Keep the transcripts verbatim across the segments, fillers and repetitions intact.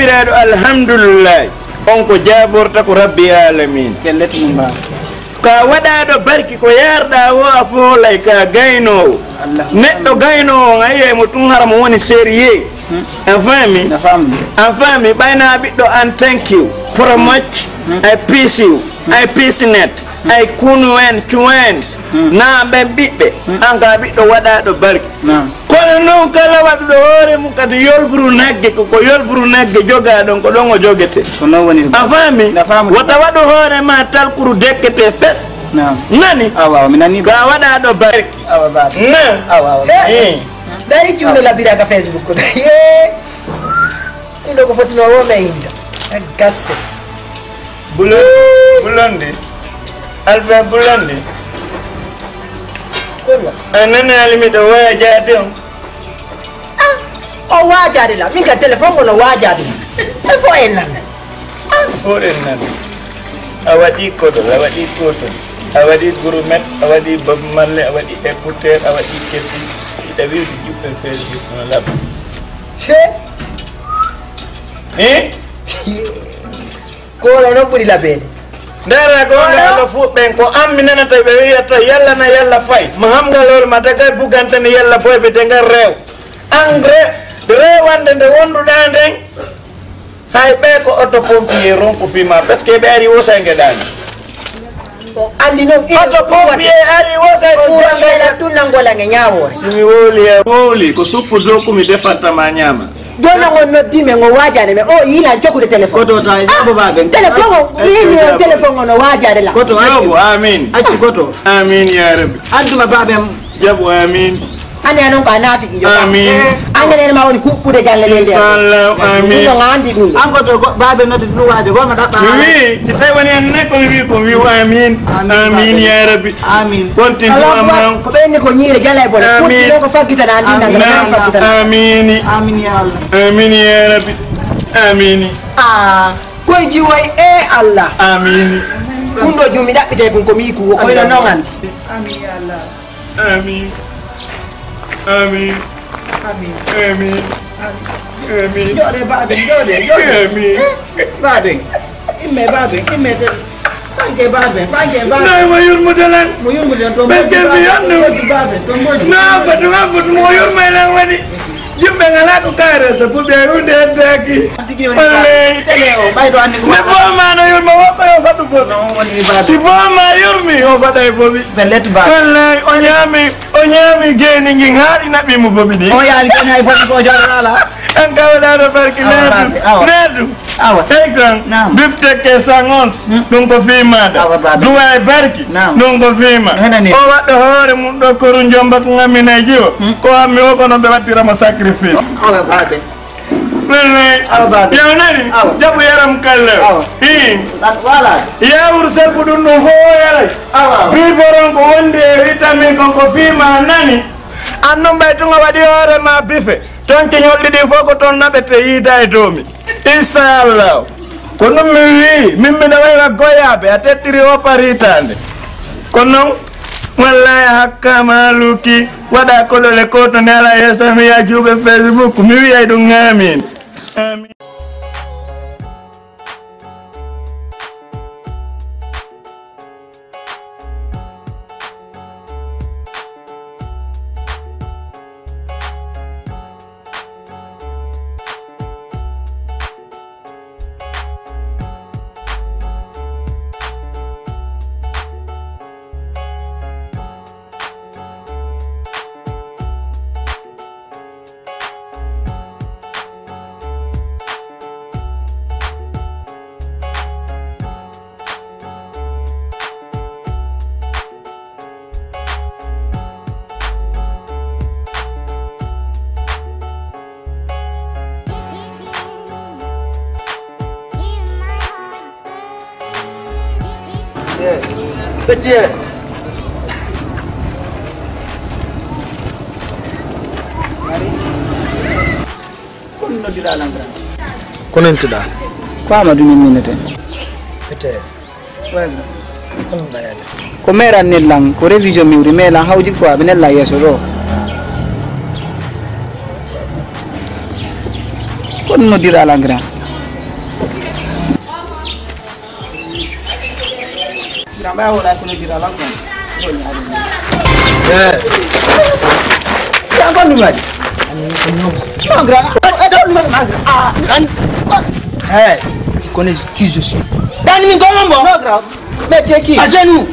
Yeeɗo alhamdulillahi, on ko jaaborta ko Rabbi Alamin. Ka waɗaaɗo barki ko yarɗa o a foolay ka gaynoowo. Neɗɗo gaynoowo on a yiyay mo tun hara mo woni sérieux. A faami? A faami. Ɓayna ɓiɗɗo an thank you, promote, I peace you, I peace net, I kun wen, kun wen. Na ɓen ɓiɓɓe, an ka ɓiɗɗo waɗaaɗo barki. Kono noon kala waɗuɗo hoore mum kadi yolburu nagge, ko ko yolburu nagge jogaa ɗon, ko ɗon o jogete. Ko noon woni. A faami? Wota waɗu hoore ma talkuru dekkete fes. Nani? Awa, awa, mi nani. Ka waɗa ɗo barki. Awa, ba. Na. Awa, awa. Eh. Dari juuno labira ka Facebook ko. Eh. Ɗum ɗo ko fotino o men inda. A gasse. Bulon-, Bulondi. Alpha Bulondi. Kono. A nanaali miɗo waajaade on. Ah, o waajaade la. Min ka téléphone kono waajaade la. E fo en nan. Ah. Fo en nan. A waɗi kodol, a waɗi kotol. A waɗi gourmet, a waɗi Bob Marley, a waɗi écouteur, a waɗi ketti. Ita wiwdi juɓɓe Facebook no labba. He? Eh? Ko wala noon ɓuri labeede. Ndara goonga Allah fuɗɓen ko an mi nanata ɓe wiyata yalla na yalla fay. Mo hamngal hoore ma daga bugantani yalla boyɓe de ngal rew. An re-, rewande nde wonduɗa nden. Hay ɓe ko auto pompier ronku fima, parce que ɓe ari wosay ngeɗani. Andi noon, oto pompier ari, wosay on kuuwa doyela tun nangola nge ñaawoore. Si mi wowli e wowli, ko suppu dow ko mi defanta ma ñaama. Joni on noddi men, o waajani men, o yiila jokkude téléphone. Koto ta, ah, jabo baben. Téléphone o, ay, mi, ay, mi, jabo. Téléphone o no waajade la. Koto, accu. Jabo, amin. Accu koto. Amin, ya Rabbi. Adduma baben. Jabo, amin. Ande anon ko a naafiqiijo ka. Amin. Ande nen ma woni huɓɓude jannde nden nden. Inchallah, amin. Ɗum ɗo nga andi ɗum ɗo. An ko to go-, baabe nodde ɗum waajo, go ma ɗaɓɓa. Mi wi, si tawi woni en ne ko mi wi ko mi wi amin. Amin, amin, ya Rabbi. Amin. Kontin ko amma. Ko ɓenni ko ñiire jala e bone. Amin. Fuɗɗi ɗo ko faggitana andi nanga faggitana. Amin. Amin, ya Allah. Amin, ya Rabbi. Amin. Ah, koy jiwoy e Allah. Amin. Kun ɗo jumi ɗaɓɓitay kun ko mi kuwo koy no non andi. Amin, ya Allah. Amin. Amin. Amin. Amin. Amin. Jooɗe baaben, jooɗe, jooɗe. Amin. Baaben. Imme baaben, imme de. Fanke baaben, fanke baaben. Nay mo yurmude lan. Mo yurmude lan, to parce que mi yonno. Baaben, to mboji. Na, batu, batu mo yurmay lan woni. Yimɓe ngalaa ko kaare so puɓe hunde heddaaki. Wallahi. Sele o, ɓaydo andi ko. Mi booma no yurma wokko yo fatu bomi. Non, woni baaben. Si booma yurmi, o faɗay bomi. Ɓe let baaben. Wallahi, o ñaami. O ñaami geeni ngin haa ɗi naɓi mo boɓi ɗi. O yaali geeni hay boɓi ko jooɗo ala. En kawɗaano barki. Awa, needu. Baabe, awa. Needu. Awa. Tawi kan. Naam. Bifte ke sangons. Hmm. Ɗum ko fii maaɗa. Awa, baabe. Duwa e barki. Naam. Ɗum ko fii ma. Hana ni. O waɗɗo hoore mum ɗo koru jomba ko ngamminay jiwo. Hmm. Ko hammi o kono ɓe waɗtira mo sacrifice. Awa, baabe. Wallay. Awa, baabe. Yaw nani? Awa. Jaɓu yaram kalle. Awa. Ii. Lan-, wala. Yawur selbu ɗum ɗum fof o yaray. Awa. Biberon ko wonde e vitamin kon ko fii ma nani. An noon ɓay tun a waɗi hoore ma bife. Ton kiñol ɗiɗi fof ko ton naɓete yiida e domi. Inchallah. Ko ɗum mi wii, min miɗo waywa goyaaɓe, a tettiri o paritaande. Ko noon, wallay a hakkaama luki, waɗa koɗole ko to nde ala yeeso mi yaa juuɓe Facebook, mi wiyay ɗum amin. Amin. Petit. Ko noddiɗaa lan? Ko noddiɗaa? Ko Amadou min minete. Ete. Wayno. Ko meeran nellan, ko révision mi wuri, mais lan hawji quoi, ɓe nella yeeso ɗo. Ko noddiɗaa lan grand? Grand, ɓay a hoolay kono dira lan kon. Eh. Grand, kon ɗum waɗi? Non, grand. Eh, ɗum waɗi ma, grand. Ah, an. Eh, tu connais qui je suis? Dani min ko mon bon? Non, grand. Mais t'es qui? À genoux.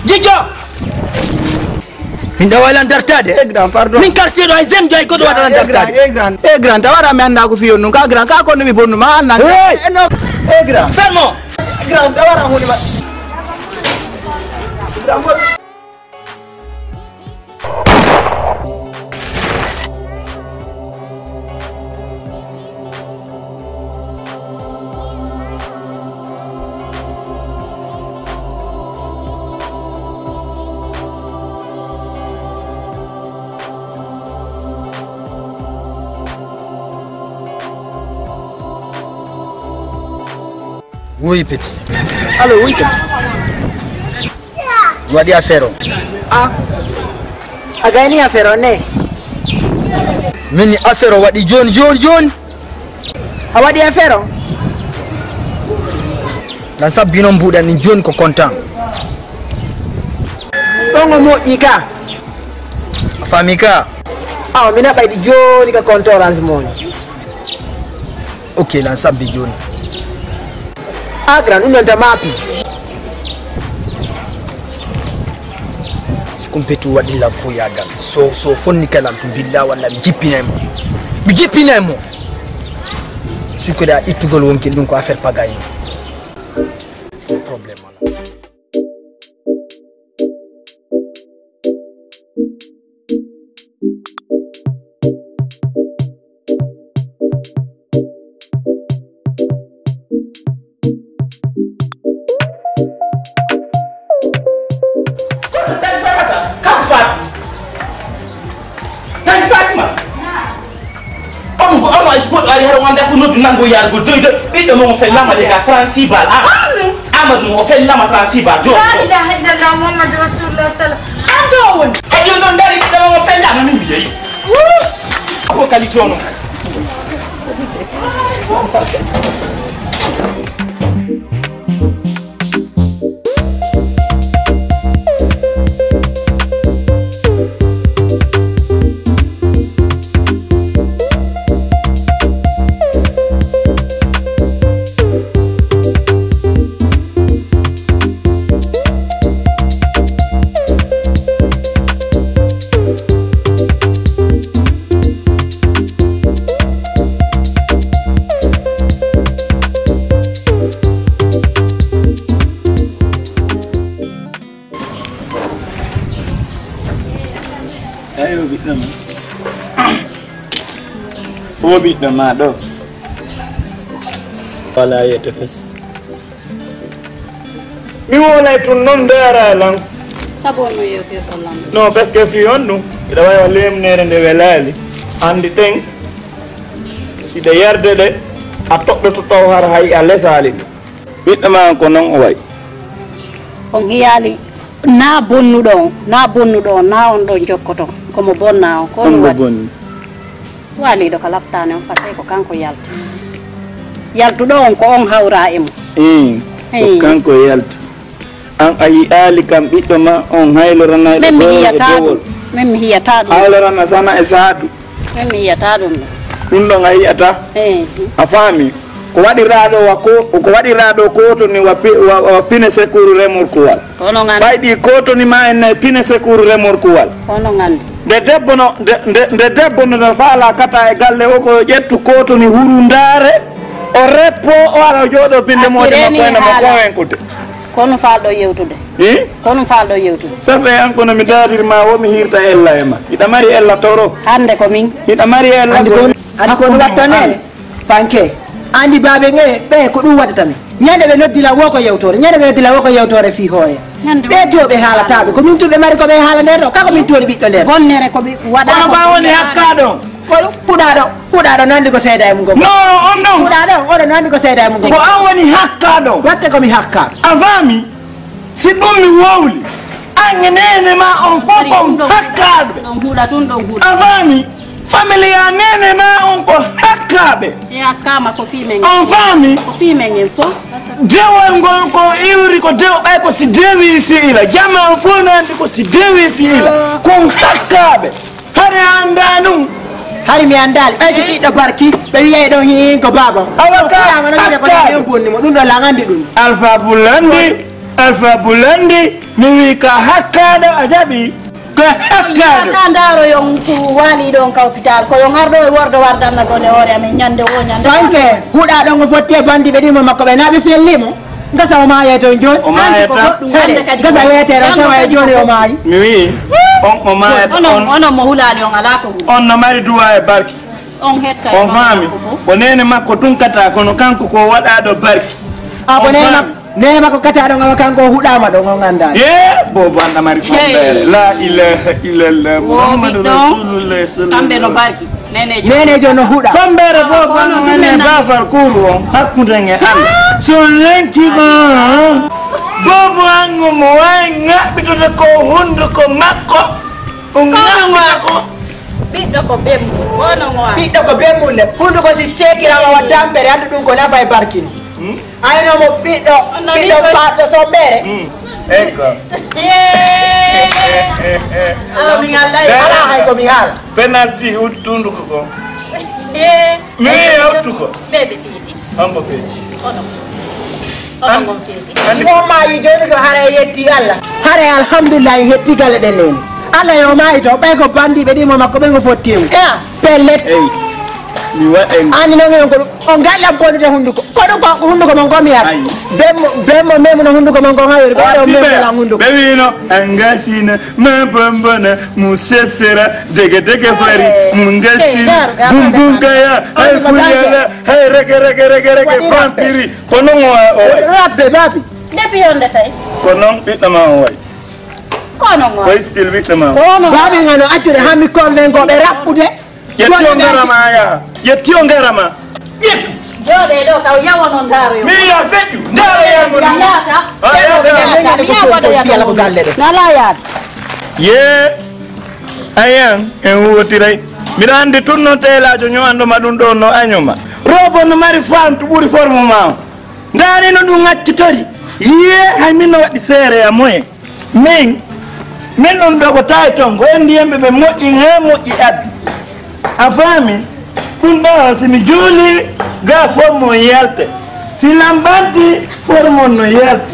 Djijo. Min ɗo waylan dartade. Eh, grand, pardon. Min quartier ɗo ay zem joy ko ɗo waɗalan dartade. Eh, grand. Eh, grand, tawara mi annda ko fiyon nun. Ka grand, ka kono mi bonnu ma annda. Hey! Eh, non. Eh, grand. Fermo. Grand, tawara hunde ma. Woyi petit. Allo, woyi kam. Mi waɗi affaire o. A, a gayni affaire o ne? Min ni affaire o waɗi joni, joni, joni. A waɗi affaire o? Lan sabbi non mbuɗan ɗin joni ko kontan. Ɗon o moƴƴi ka. A faami ka? Awa, mi naɓay ɗi joni ka konto Orange Money. Ok, lan sabbi joni. A grand, ɗum ɗon ta maapi. Si kumpetu waɗi lan fo yagal. So, so fonni kalam tu billa walla mi jippinay mo. Mi jippinay mo. Sukkude a ittugol wonki ɗum ko affaire pagaye. Problème ala. Kono Tani Fatimata, kam Fatima. Tani Fatima. On, on, ay si goɗɗo ari hara wonde ko noddu nango yargol doy doy. Ɓiɗɗo mo o fellama de ka trente-six bal. Ah. Amadou mo o fellama trente-six bal. Jo. La ilaha illallah Muhammadu Rasulullah sallam. An to woni. E joni non dari ɓiɗɗo mo o fellama min mi yeyi. Ko kali tono. Ayo, ɓiɗɗo ma. O ɓiɗɗo ma ɗo. Wala yetto fes. Mi wolay tun non ndara lan. Sabu no yewtirɗo lan. Non, parce que fi on ɗum. Ɓiɗa wawa lemnere nde welali. Andi ɗen. Si ɗe yarde ɗe, a toɗɗoto taw har hay a lesali ɗum. Ɓiɗɗo ma ko non o wayi. On hiyaali na bonnuɗo on, na bonnuɗo on, na on ɗon jokkoto. Komo bonna on, ko on ɗum waɗi? Bonni. Waaliiɗo ka laɓtaani on, fate ko kanko yalti. Yaltuɗo on ko on hawra e mo. Ii, ko kanko yalti. An a yi'aali kam ɓiɗɗo ma on hayloranayɗo men mi hiyata ɗum. Men mi hiyata ɗum. Haylorana sana e saadu. Men mi yiyata ɗum ɗo. Ɗum ɗon a yiyata? Eh. A faami? Ko waɗiraɗo wa ko, ko waɗiraɗo koto ni wa pi-, wa, wa pine secours remorquewal. Kono ngan. Ɓay ɗi koto ni ma en pine secours remorquewal. Kono ngan. Nde debbo no, nde, nde, nde debbo no, no faala kata e galle o ko ƴettu koto ni hurundare, o reppo, o ara o jooɗo binde moƴƴo makko ene mo ko en kude. Kono falɗo yewtude. Eh? Kono falɗo yewtude. Ça fait an kono mi daadiri ma wo mi hirta ella e ma. Hiɗa mari ella toro. Hande ko min. Hiɗa mari ella. Andi kon, andi kon wattanere. Fanke. Andi babe nge, ɓe ko ɗum waɗata mi. Ñande ɓe noddila wo ko yewtore. Ñande ɓe noddila wo ko yewtore fii hoore. Ñande ɓe to ɓe haalata ɓe. Ko min tun ɓe mari ko ɓe haala nder ɗo. Kako min toni ɓiɗɗo nder. Bonnere ko ɓe waɗa. Kono ko ba woni hakka ɗon. Kono puɗaɗo, puɗaɗo nandi ko seeda e mum. No, on ɗon. Puɗaɗo, oɗo nandi ko seeda e mum. Ko an woni hakkaɗo. Watte ko mi hakkaɗo. A faami? Si ɗum mi wowli, an e neene ma on fof kon hakkaaɓe. Ɗon huuɗa tun, ɗon huuɗa. A faami? Familia nene ma on ko hakkaaɓe. Si hakkaama ko fii men. On faami? Ko fii men en fof. Dewol ngol ko iwri ko dew ɓay ko si dewi si ila. Jamaa fof no anndi ko si dewi si ila. Kon hakkaaɓe. Hari a anndaa ɗum? Hari mi anndaali. Ɓay si ɓiɗɗo barki, ɓe wiyay ɗon hiin ko baaba. Awa ka. So fuɗaama no wiyde ko hakkaade. Ɗum bonni mo. Ɗum ɗo la anndi ɗum. Alfa Bulandi, Alfa Bulandi, mi wii ka hakkaaɗo a jaɓi. Ka hakkaaɗo. Ka ndaaro yon ko waali ɗon ka hôpital. Ko yon arɗo e wordo wardanna gone hoore amen ñande o ñande. Fanke, huɗa ɗon o fotti e bandi ɓe ɗimo makko ɓe naɓi fellimo. Gasa o maaye toon jooni. O maaye toon. Gasa yeetere o tawa e jooni o maayi. Mi wi'i on o maayata. Onon, onon mo hulaali on alaa ko hul. On no mari duwa e barki. On hetta e on faami. Ko neene makko tun kata kono kanko ko waɗaaɗo barki. A ko neene makko. Neene makko kata ɗon awa kanko o huɗaama ɗon on anndaani. Ye boobo an amari sombeere. La ilaha illallah Muhammadu Rasulullah sallallahu. Kamɓe no barki. Nenejo no huɗa. Sombeere boobo an woni gafar kuru on hakkunde nge Allah. So lenki ko boobo an mo wawi ŋaɓɓitude ko hunduko makko. O ŋaɓɓita ko. Ɓiɗɗo ko bemmu. Wono mo. Ɓiɗɗo ko bemmu le. Hunduko si seekiraama wa tampere anndu ɗum ko nafa e barkino. Ayno mo ɓiɗɗo ɓiɗɗo paɗɗo sombeere. Eyyi ko. Alaa mi ngallay. Alaa hay ko mi haala. Penalty huɗtundu ko ko. Mi yewtu ko. Ɓe ɓe feeti. Hombo feeti. Onon. Onon on feeti. Si on maayi jooni ko hara e yetti Allah. Hara e alhamdulillah en hetti galle ɗen en. Allah yo maayi to ɓay ko bandiɓe ɗimo makko ɓe ngo fotti en. Pellet. Eyyi. Mi waɗen. Ani non en ko ɗum. On ngallam bonnude hunduko. Ko ɗum ko hunduko mon ko mi yar. Bemmo bemmo memuno hunduko mon ko ngayori. Ko ɗo memuno lan hunduko. Ɓe wino angasina ma bombona mu sesera dege dege fari mu ngasina bumbum kaya hay fuyala hay rege rege rege rege vampiri. Ko non o o. Rabbe babi. Depuis on desay. Ko non ɓiɗɗo ma o way. Ko non o. Way still ɓiɗɗo ma. Ko non. Babi ngano accude hami konven ko ɓe rappude. Yetti o ngarama a yaha. Yetti o ngarama. Ƴettu. Jooɗee ɗo taw yawono ndaaro yo. Mi yiya feƴƴu ndaaro yago ɗum. Yaata. A yaata. Mi yaha waɗa yaata. Nala yaata. Ye ayan en wotiray. Miɗa anndi tun no teelaajo ñowanɗo ma ɗum ɗo no año ma. Robo no mari fantu ɓuri forme ma o. Ndaari no ɗum accitori. Yiye hay min no waɗi seere a moye. Min min ɗum ɗo ko tawi toon ko enndi yimɓe ɓe moƴƴi he moƴƴi addi. A faami? Ɗum ɗo si mi juuli ga fof mo yalte. Si lambanti fof mon no yalti.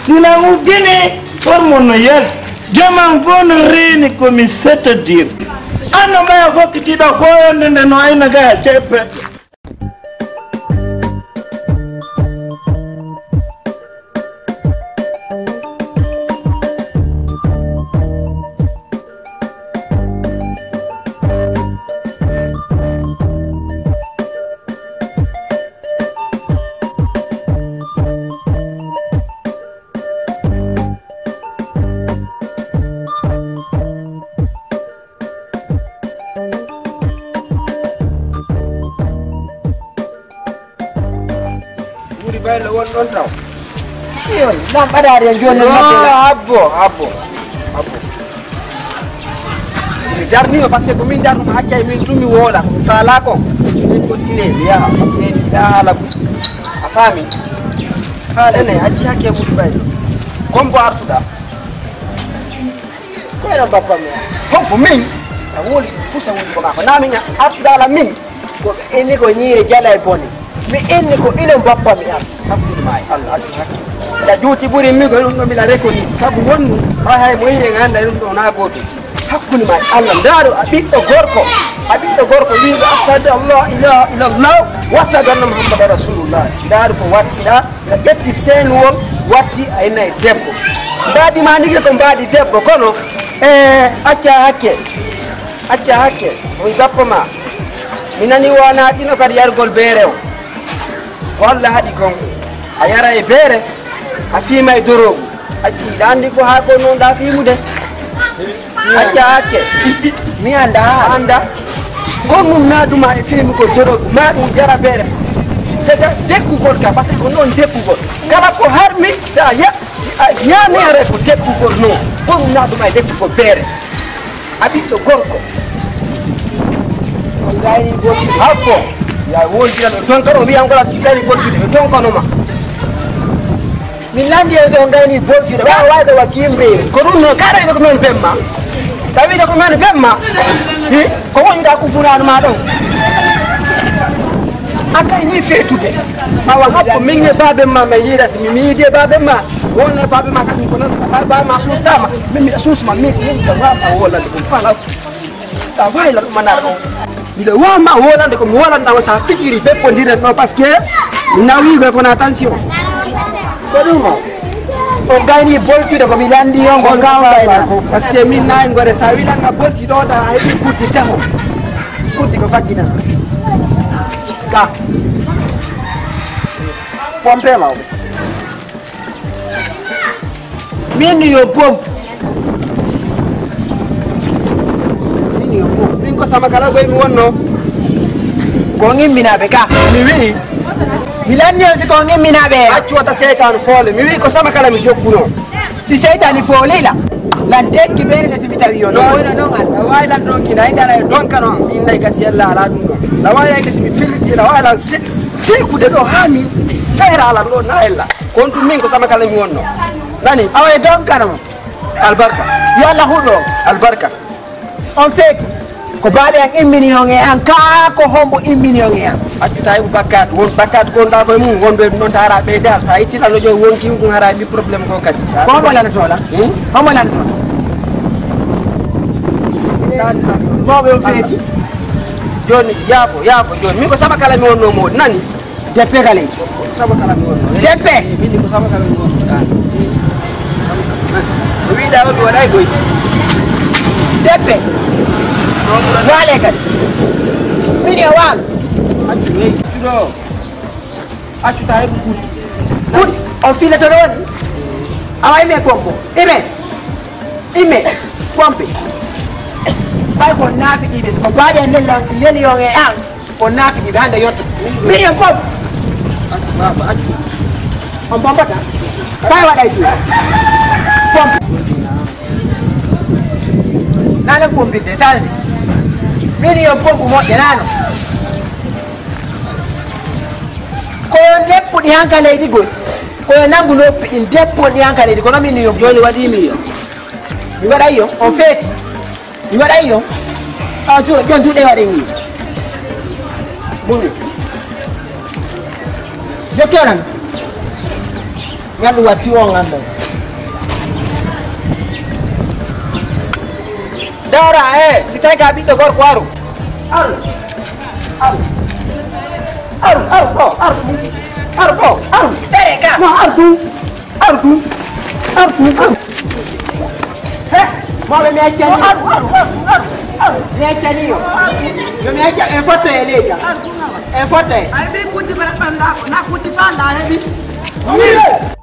Si lan uggini fof mon no yalti. Jaman fof no reeni ko mi c'est-à-dire. Anno mbaya fokkitiɗo fof yonde nde no ayna ga ceppe. Wuri baylo won ɗon taw. Iyo, lam ɓadaade en jooni. Abbo, abbo, abbo. Si mi darniima, parce que ko min darnuma, accay min tun mi woola, ko mi faalaa kon. Min continue, mi yaha, parce que mi yiɗaa haala buy. A faami? Haala ne, acci hakke wuri baylo. Kon bo artuɗaa. Ko ena bappa mi. Honko min? A woli fusa woni ko maako. Na min artuɗaa la min. Ko ɓe inni ko ñiire jala e bone. Mi inni ko ino bappa mi arti. Hakkunde ma e Allah, accu hakke. Ya juuti ɓuri mi ko ɗum ɗo mila reconnaître. Sabu won ɗum, hay hay mo yiɗen annda ɗum ɗo na gooto. Hakkunde ma e Allah, ndaaru a ɓiɗɗo gorko. A ɓiɗɗo gorko wiiɗo ashhadu an la ilaha illallah wa ashhadu anna Muhammadan rasulullah. Ndaaru ko wattiɗaa. Ina ƴetti seenuwol, watti a ina e debbo. Mbaadi ma nigi ko mbaadi debbo, kono, e, acca hakke. Acca hakke, on gappa ma. Mi nani o a naatino kadi yargol beere o. Ko Allah haɗi kon. A yara e beere, a fiima e doroogu. Acci, ɗa anndi ko haa ko noon ɗa fiimude. Acca hakke. Mi annda. A annda. Ko ɗum naaduma e feenugol dorogu, ma ɗum jara beere. Feda dekkugol ka, parce que ko noon dekkugol. Kala ko harmi, sa ya, si a ñaami hare ko dekkugol noon. Ko ɗum naaduma e dekkugol beere. A ɓiɗɗo gorko. On gayni boltude. Habbo. Ya wondiran o donkano, mi wiyan gola si gayni boltude, o donkano ma. Min landi o so on gayni boltude. Wa wa ko wa kimbe. Ko ɗum noon, kaɗa ene ko men pemma. Tawi ko men pemma. Hi, ko wonda ko funaano ma ɗon. A gayni fetude. Awa habbo min e babe ma, mi yiɗa si mi, mi yiɗi e babe ma. Wonno babe ma kam ko nan, ba, ba ma sustama. Min mi susma, min, min ka wa ma wala ko fala. Ta wayla ɗum manara ɗum. Miɗo wama wolande ko mi wolandama sa fijiri beppo ndiren ɗo, parce que mi nawi ɓe kono attention. Ko ɗum o. O gayni boltude ko mi landi on ko kaw gayna. Ko parce que min nayi gore sa wilanga bolti ɗo da a heɓi kuddi taho. Kuddi ko faggitata. Ka. Pompe ma o. Min yo bom. Min yo bom. Min ko sama kala goy mi wonno. Ko ngimminaɓe ka. Mi wi'i. Mi lanni on si ko ngimminaɓe. Accu wata seytan foole. Mi wi'i ko sama kala mi jokkuno. Si seytani foole la. Lan tekki bere le si mi tawi yo. No, no, no, no. La wawi lan donki, na inda la donka no. Min lay gasi yalla ala ɗum ɗo. La wawi lay gasi mi filti, la wawi lan si, si kude ɗo ha mi fera lan ɗo na ella. Kon ɗum min ko sama kala mi wonno. Nani? Awa e donkano. Albarka. Yo Allah huɗo. Albarka. On feeti. Ko baaɓe an immini on e an, kaa ko hombo immini on e an? Accu ta heɓu bakkaatu. Won bakkaatu ko wonɗa koye mum, wonɓe noon ta hara ɓeydaar. Sa itti lan no jooni wonki ɗum hara mi problème ko kadi. Ko hombo lanato lan? Hmm? Hombo lanato lan? Mawɓe on feeti. Jooni, yaafo, yaafo jooni. Min ko sama kala mi wonno moodi, nani? Deppe kala. Sama kala mi wonno. Deppe. Min ko sama kala mi wonno. Ko wiɗa o mi waɗay boy. Deppe. Waale kadi. Min e waalo. Accu hey. Accu ta heɓu kuddi. Kuddi. O filata ɗo woni. Awa ime pompo. Ime. Ime. Pompe. Ɓay ko naafiɗiiɓe, so ko baaɓe neli on e an. On naafiɗiiɓe hannde yotto. Mbiɗen pop. Accu, baaba, accu. On pompata? Kay waɗay ɗum. Pompe. Nana pompirde, sansi. Min yo pompe moƴƴe nano. Ko yo deppuɗi hanka leydi gol. Ko yo nangu noppi ɗin deppuɗi hanka leydi. Kono min yo. Jooni waɗi mi yo. Mi waɗay yo. On feeti. Mi waɗay yo. A jo, jon duɗe waɗay ni. Bulu. Jokke nan. Ngal watti on ngando. Dara, eh, si tawi ka ɓiɗɗo gorko, aru. Aru. Aru. Aru, aru, ɗo, aru. Aru, ɗo, aru. Tere ka. No, aru. Ardu, ardu, ardu. He, mawɓe mi accani. Aru, aru, aru, aru, aru. Mi accani yo. Yo mi acca, en fotto e leydi. En fotto e. Ay, ɓe kuddi bara ɓanda ko, na kuddi fa la heɓi. Wi.